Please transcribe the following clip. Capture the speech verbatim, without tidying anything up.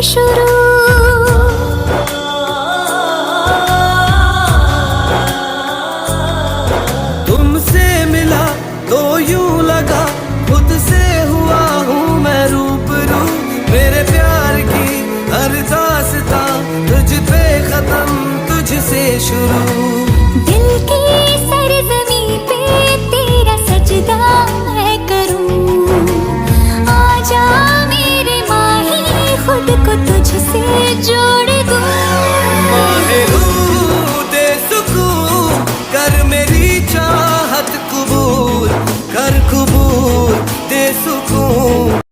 शुरू। तुमसे मिला तो यूं लगा, खुद से हुआ हूँ मैं रूबरू। मेरे प्यार की हर दास्तां तुझ पे खत्म, तुझसे शुरू। दिल की सरजमी पे तेरा सजदा मैं करूं। आजा मेरे माही, खुद को तुझसे जोड़